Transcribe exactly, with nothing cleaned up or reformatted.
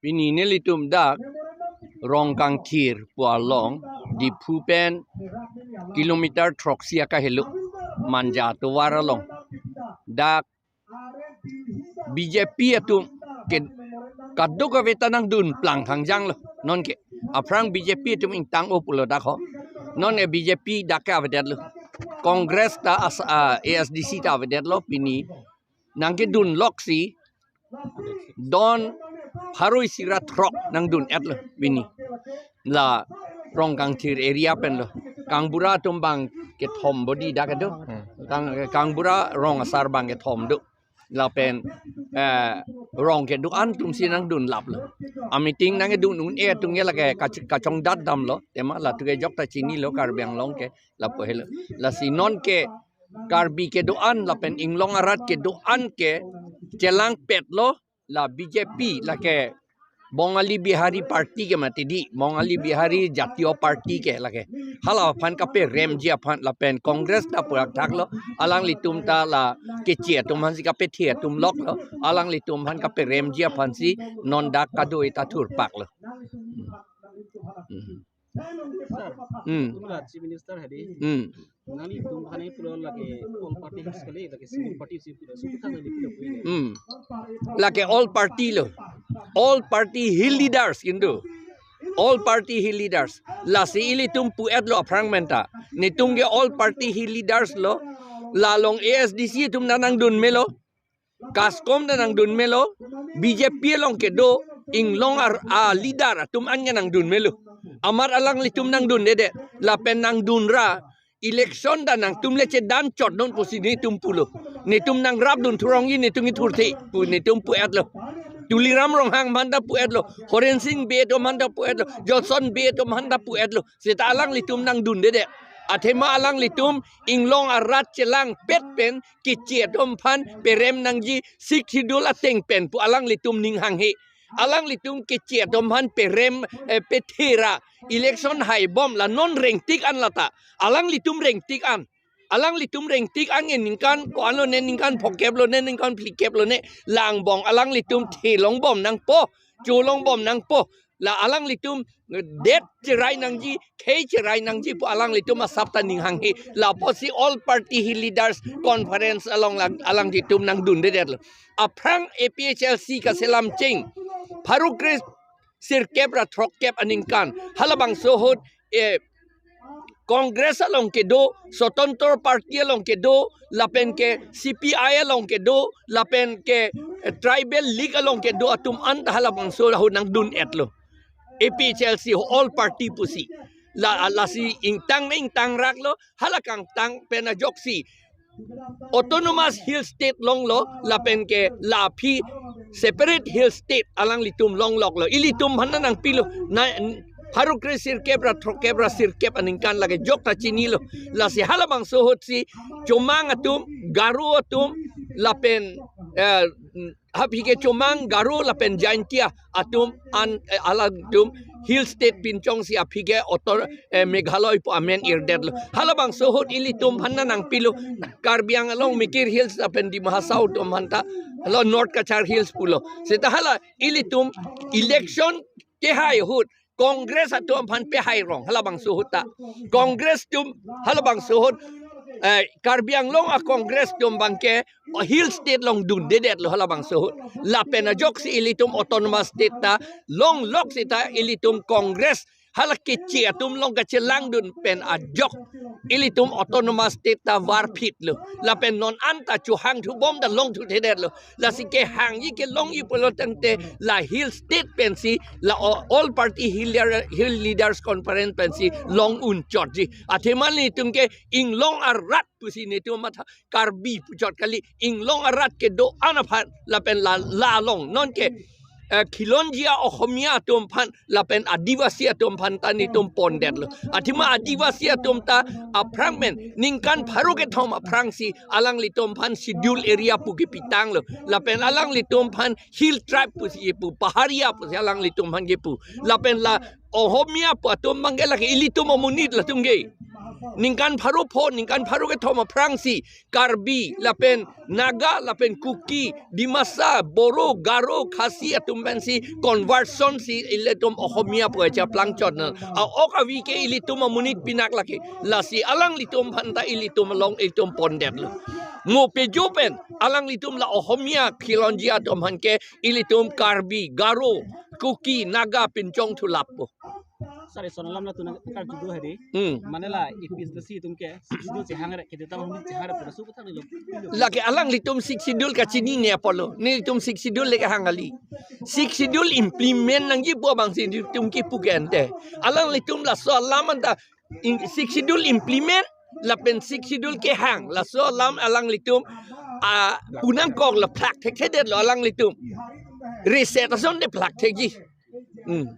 Pini nelitum dak Rongkangthir pu along, Diphu pen kilometer throksi akahelo, Manja tovar along. Dak B J P atum ke kadokave ta nangdun plang khangjang lo. Non ke aphrang B J P atum ingtang-o pulo dak ho. Non ke B J P dak ke avedetlo. Congress ta as, ah, A S D C ta avedetlo, pini nangkedun loksi don pharo isi ra throk nangdun-etlo pini. La Rongkangthir area pen lo. Kangbura atum bang kethom bodi dak kedo. Hmm. Kang, Kangbura rong asar bang kethom do. Lapen, eh, rong kedo-an atum si nangdun laplo. A meeting nangkedun un-e atum ke lake kach-, kachongdat damlo. Tema latum ke jokta chinilo Karbi Anglong ke lapu helo. Lasi non ke Karbi kedo-an lapen inglong arat kedo-an ke chelangpetlo la B J P, lake Bongali Bihari Party ke mati di, Bongali Bihari Jatiya Party ke lake. Hala aphan kaperemji aphan lapen Congress ta purak thaklo, alanglitum ta la keche atum aphan si kapethe atum loklo, alanglitum aphan kaperemji aphan si non dak kado-i ta thurpaklo. Hmm. Sir, hmm, kunba Chief Minister hadi, hmm, nanglitum aphan pulo lake all party has kali, lake single party si pulo, so kotha nangli pulo pulo. Hmm. Lake all party lo. All party hill leaders kintu. All party hill leaders. Lasi ilitum pu-etlo aphrang pen ta. Netum ke all party hill leaders lo. La along A S D C atum ta nangdun melo. Kaskom ta nangdun melo, B J P along kedo, inglong ar, a leader atum an ke nangdun melo. Amat alanglitum nangdundedet, lapen nangdun ra, election ta nangtum le chedan chot non pusi netum pulo. Netum nangrapdun thurongji netum kethurthe, pu netum pu-etlo. Tuliram Ronghang aphan ta pu-etlo, Horen Sing Bey atum aphan ta pu-etlo, Johnson Bey atum aphan ta pu-etlo. Seta alanglitum nangdundedet. Athema alanglitum inglong arat chelangpet pen keche atum aphan perem nangji Sixth Schedule ateng pen pu alanglitum ning hanghe. Alanglitum keche atum aphan perem, eh, pethe ra election haibom la non rengtik an lata. Alanglitum rengtik an. Alanglitum rengtik an ke ningkan ko-an lone, ningkan phokep lone, ningkan phlikep lone, la angbong alanglitum thelongbom nangpo, cholongbom nangpo. La alanglitum det cherai nangji, khei cherai nangji pu alanglitum asap ta ning hanghe. Lapusi all party hill leaders conference along lang, alanglitum nangdundedetlo. Aphrang A P H L C kaselam cheng pharo kre sirkep ra throkkep aningkan, halabangso ahut, eh, Congress along kedo, Swatantro Party along kedo, lapen ke C P I along kedo, lapen ke, eh, Tribal League along kedo atum an ta halabangso ahut nangdun-etlo. A P H L C all party pusi. La, lasi ingtang na ingtang raklo, hala kangtang pen ajoksi Autonomous Hill State longlo, lapen ke la aphi separate hill state alanglitum longloklo. Ilitum aphan nangpilo, na pharo kre sirkep ra throkkep ra sirkep aningkan lake jokta chinilo. Lasi halabangso ahutsi Chomang atum, Garo atum, lapen, eh, aphi ke Chomang, Garo lapen Jaintia atum an, eh, alangtum hill state pinchongsi aphi ke auto, eh, Meghalaya pu amen irdetlo. Halabangso ahut ilitum aphan nangpilo, Karbi Anglong Mikir Hills lapen Dima Hasao atum aphan ta, hala North Cachar Hills pulo. Seta hala ilitum election kehai ahut Congress atum aphan pehai rong, halabangso ahut ta. Congress atum halabangso ahut, eh, Karbi Anglong a Congress atum abangke hill state along dundedetlo halabangso ahut. Lapen ajoksi ilitum autonomous state ta longlok seta ilitum Congress hala keche atum along kachelangdun pen ajok ilitum autonomous state ta varphitlo. Lapen non an ta chohangthubom ta longthuthedetlo. Lasi kehangji kelongji pulo tangte la hill state pensi, la o-, all party hill leader, hill leaders conference pensi long unchotji. Athema netum ke inglong arat pusi netum matha, Karbi puchot kali, inglong arat kedo-an aphan lapen la, la along non ke, eh, khilonjia Ohomia atum aphan lapen Adivasi atum aphan ta netum pondetlo. Athema Adivasi atum ta aphrang pen ningkan pharo kethom aphrangsi alanglitum aphan schedule area pu kepitanglo. Lapen alanglitum aphan hill tribe pusi kepu, paharia pusi alanglitum aphan kepu. Lapen la Ohomia pu atum abangke lake ilitum amonit latum ke. Ningkan pharo pho, ningkan pharo kethom aphrangsi Karbi lapen Naga lapen Kuki, Dimasa, Boro, Garo, Khasi atum pensi conversion si ilitum Ohomia pu cheplang chot na. A-ok avi ke ilitum amonit pinak lake. Lasi alanglitum aphanta ilitum along ilitum pondetlo. Mo pejo pen alanglitum la Ohomia khilonji atum aphan ke ilitum Karbi, Garo, Kuki, Naga pinchong thu lappo. Sir, lason alam latum nangkarju do hedi. Hmm. Mane la APHLC atum ke Sixth Schedule chehang re, kedeta hum chehang re, pada su kethang lo. Lake alanglitum Sixth Schedule kachinine apotlo. Nelitum Sixth Schedule le kehang kali. Sixth Schedule implement nangji pu abangsi nelitum kipu ke ante. Alanglitum laso alam anta in, Sixth Schedule implement lapen Sixth Schedule kehang. Laso alam alanglitum a punangkok la phlak thekthedetlo alanglitum. Reset asonte phlak thekji. Hmm.